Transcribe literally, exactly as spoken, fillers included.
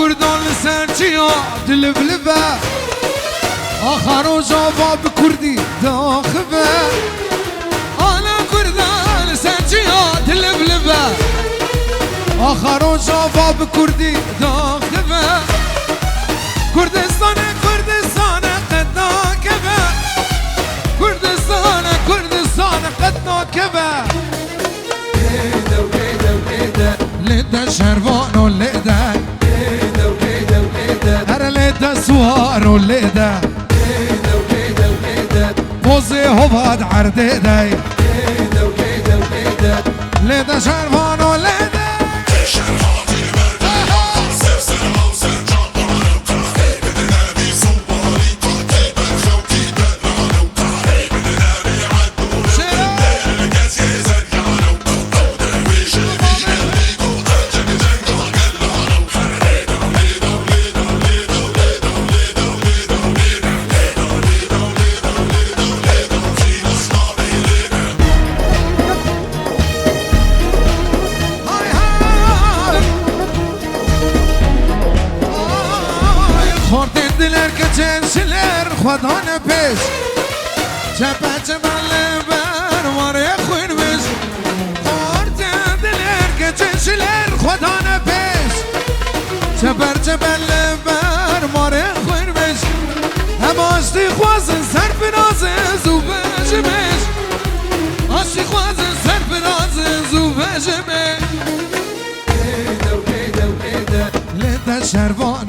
Kurdan li ser çiya dilivlive. Axa Rojava bi kurdî daxive. Ala Kurdan li ser çiya dilivlive. Axa Rojava bi kurdî daxive. Kurdistane, Kurdistane qet nakeve. Kurdistane, Kurdistane qet nakeve. Lê de şervano lê de. Here lê de suwaro lê de. Pozê hova di erdê de. Lê de şervano lê de. Xortên diler keçên şiler xwe dane pêş. Çepe çepe li ber warê xwînmij. Xortên diler keçên şiler xwe dane pêş. Çeper çeper li ber warê xwînmij. Em aştî xwazin serfirazin zû vejimij. Aştî xwazin serfirazin zû vejimij. Lê de şervan